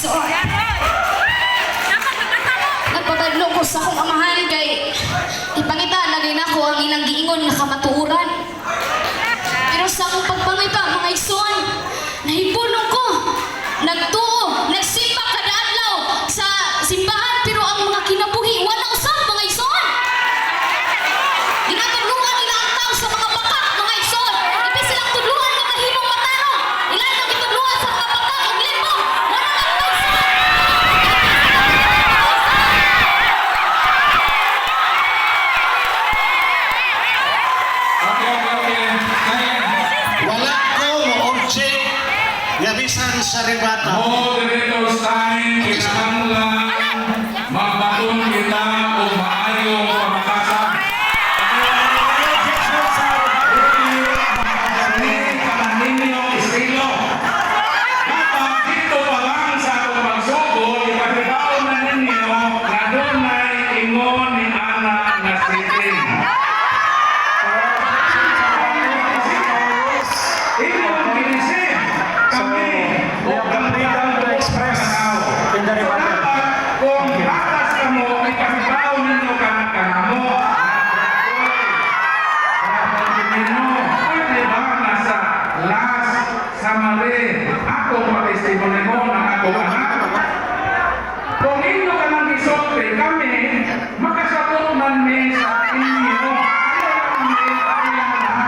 Igsoon. Nagpabadlo ko sa akong amahan kay ipangita lagi nako ang ilang giingon nga kamatuoran. Pero sa akong pagpangita, mga igsoon, nahibulong ko. Nagtuo, nagsimba kada adlaw sa simbahan, pero ang mga kinabuhi wala usab, mga igsoon. Ginatudluan nila ang tao sa mga bakak, mga igsoon. Ibig silang tudluan nga mahimong matarong. Ila nang gitudluan sa mga bakak ug limbong. Wala na, mga igsoon. Okay. Kaya, Wala ko mo-object nga bisan sa rebuttal. Moderator's time, kinahanglan magbaton kita og maayong pamakasa. Objection sa rebuttal. Dili ninyo estilo. Dapat dito pa lang sa atong pagsugod, ipahibaw na ninyo na dunay ingon ni ana nga sitting. Objection sa rebuttal. Ingon kini si kami. We have the freedom to express in the rebuttal. Dapat kung atas kamo, ipahibaw ninyo kanamo. Ninyo, pwede ba nga sa last summary, ako matestimony mo ng akong anak? Kung inyo ka nang isulti, kami, makasabot man mi sa inyo. Ayaw mi, ayaw na.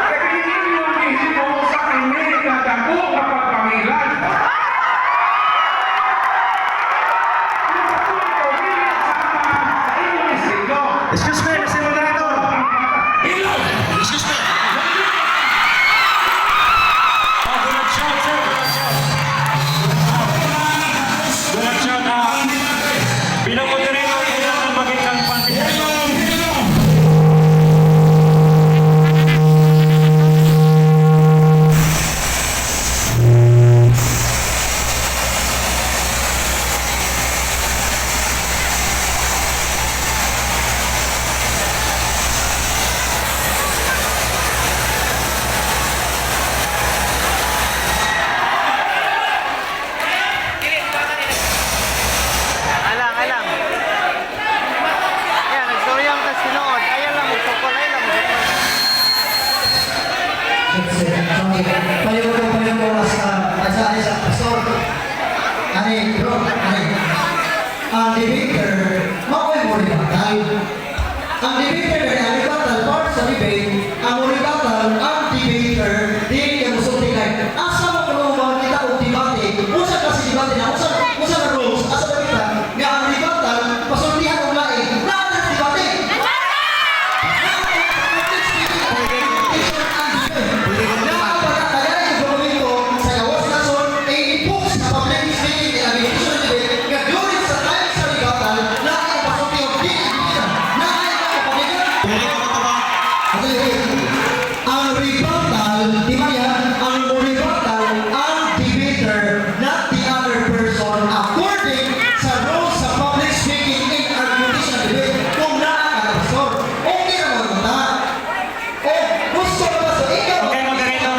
Kaya inyo ang gihimo sa kini kadako nga pagpangilan. Ang Katoliko, dili sama sa inyong estilo. Excuse me, Mr. Moderator. Ilaw! Excuse me. Oh, do not shout, sir. Do not shout. Do not shout. Bilang moderator, kailangan maging kampante. Hilom! Hilom! Alang, alang. Ayan, nagstoryang tas tinuod. Ayan lang, musukol. Ayan lang, musukol. Payo ko sa pastor. Ani, bro, ani. Ang debater, mao'y mo rebuttal. Ang debater kay ang rebuttal, part sa debate, ang rebuttal, ang debater, dili ka musulti kay asa mo kuno makita og debate, unsa kasi debate na, unsa na rules, asa ba kita nga ang rebuttal pasultihan og lain, naa na debate. Pwede ko Naa pa kaya yung dokumento sa gawas nason ay i-book sa public speaking and argumentation and debate nga during sa time sa rebuttal na ay pasulti og dili na ay kapabigan. Pwede ko matubag. Okay. Ang rebuttal, di ba yan? Ang rebuttal, ang debater, not the other person, according sa rules sa public speaking and argumentation and debate. Kung naa ka na, pastor, okay naman ta. O, gusto ka ba sa ikaw? Okay, moderator,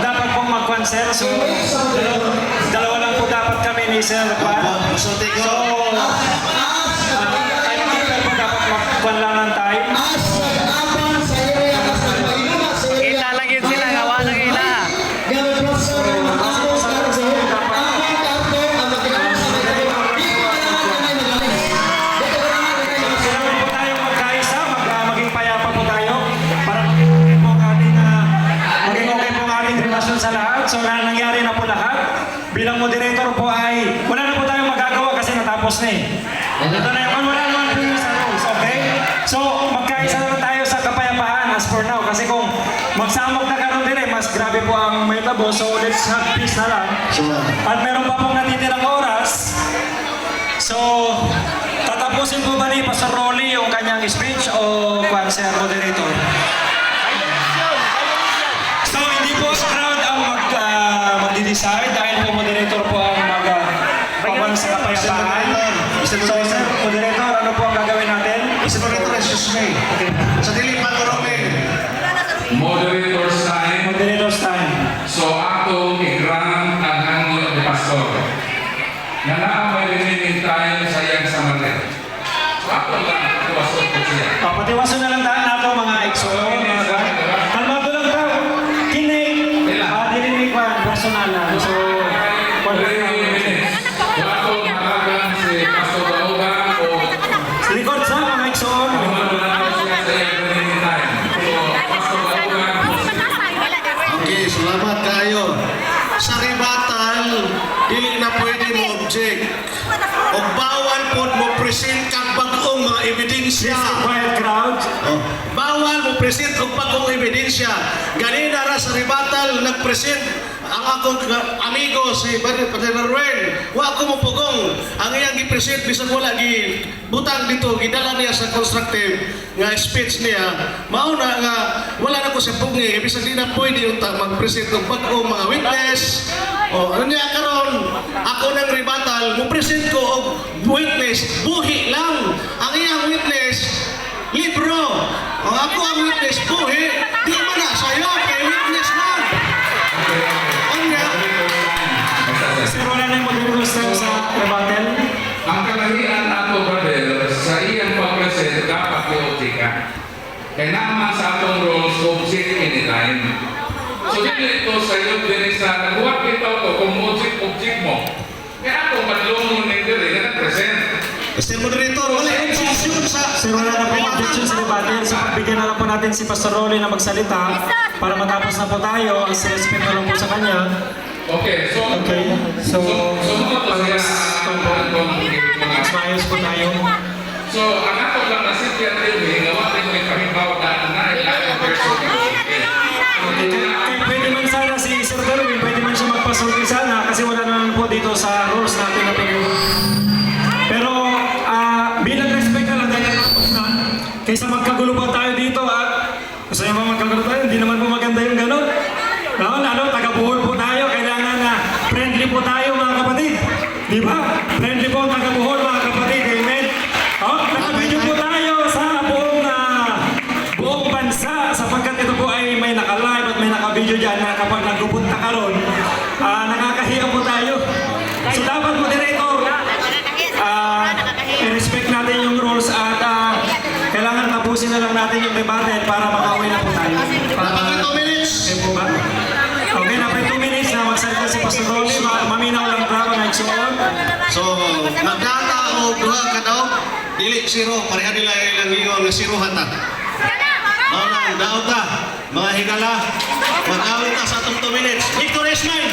dapat pong mag-kwan, sir. So, dalawa lang po dapat kami ni Sir Juan. Musulti ko. So, timekeeper po dapat mag-kwan lang ng time. As nag-abang sa area, as nagpainuma sa area. Ila lang yun sila, gawa lang ila. Gamit pastor, ang akong kargo, akong kargo, ang magkinahanglan sa may kargo. Di ko kailangan na may magalis. Di ko kailangan na may magalis. Kailangan po tayong magkaisa, maging payapa po tayo para maging okay po ang ating, maging okay po ang ating relasyon sa lahat. So, na, nangyari na po lahat. Bilang moderator po ay wala na po tayong magagawa kasi natapos na eh. Ito na yung, wala naman po yung sa rules, okay? So, magkaisa na lang tayo sa kapayapaan as for now. Kasi kung magsamok na karon din eh, mas grabe po ang may tabo. So, let's have peace na lang. So, At meron pa pong natitirang oras. So, tatapusin po ba ni Pastor Rolly yung kanyang speech o kwan, sir, moderator? So, hindi po ang crowd ang magde-decide dahil po moderator po ang pawan sa kapayapaan. Mr. So, sir, Moderator. moderator, ano po ang gagawin natin? Mr. Moderator, excuse me. Okay. Sa dili pa ko Robin. Moderator's time. Moderator's time. So atong i-grant ang hangyo ni Pastor. Nga naa may remaining time sa iyang summary. So ako lang, tuwason ko siya. Oh, patiwaso na lang tayo nato, mga igsoon, mga ka. Kalmado lang ta. Kini, dili ni kwan, personal lang. So, kwan 3 minutes. So ako hatagan si Pastor Baugan o Record sa mga igsoon. Wala na siya sa iyang remaining time. So, Pastor Baugan, Okay, salamat kayo. Sa rebuttal, dili na pwede mo object. O bawal po mo present kag bag-ong mga ebidensya. Please, quiet crowd. Oh, bawal mo present og bag-ong ebidensya. Ganina ra sa rebuttal nagpresent ang akong amigo si Brother Ruel. Wa ko mo pugong ang iyang gi-present bisan wala gi butang dito, gidala niya sa constructive nga speech niya. Mao na nga wala na ko sa pugngi, bisan di na pwede unta mag-present og bag-ong mga witness. O unya karon ako ng rebuttal, mo present ko og witness buhi lang. Ang iyang witness libro. O ako ang witness buhi, di man na sayo kay witness man. Unya, Sir, wala na yung moderator's time sa rebuttal. Ang kalahian ato, brother, sa iyang pag-present, dapat i-object ka. Kaya naman sa atong rules, object anytime. So, dili ito sa iyo, dili sa naghuwat kita ko kung object, object mo. Kaya ako, madlong mo dili, nga nag-present. Mr. Moderator, wala objection sa Sir, wala na po objection sa rebuttal. So, pagbigyan na lang po natin si Pastor Rolly na magsalita para matapos na po tayo. As respect na lang po sa kanya. Okay, so, Okay, so, so, so, para siya, mas, mas maayos po tayo. So, ang ato lang na si TV, nga wa rin may kahibaw na na ilang person. Okay, kaya pwede man sana si Sir Darwin, pwede man siya magpasulti sana kasi wala naman po dito sa rules natin na Pero bilang respect na lang dahil natapos na, kaysa magkagulo pa tayo dito at gusto niyo ba magkagulo tayo? Hindi naman po maganda yung ganun. No, lalo, taga Bohol po tayo, kailangan na friendly po tayo, mga kapatid. Di ba? Friendly po ang taga Bohol, mga kapatid. Amen? Oh, naka-video po tayo sa buong bansa sapagkat ito po ay may naka-live at may naka-video dyan na kapag nagpupunta karon, nakakahiya po tayo. So dapat, moderator, i-respect natin yung rules at kailangan tapusin na lang natin yung debate para makauwi na po tayo. Para, Dapat 2 minutes. okay po ba? Okay, napay 2 minutes na magsalita si Pastor Rolly. Maminaw lang ba mga igsoon? So, nagdata o duha ka daw, dili zero, pareha nila ilang ingon nga zero hata. Mao na, daot ta, mga higala, mag-awit ta sa atong 2 minutes. Victory is mine!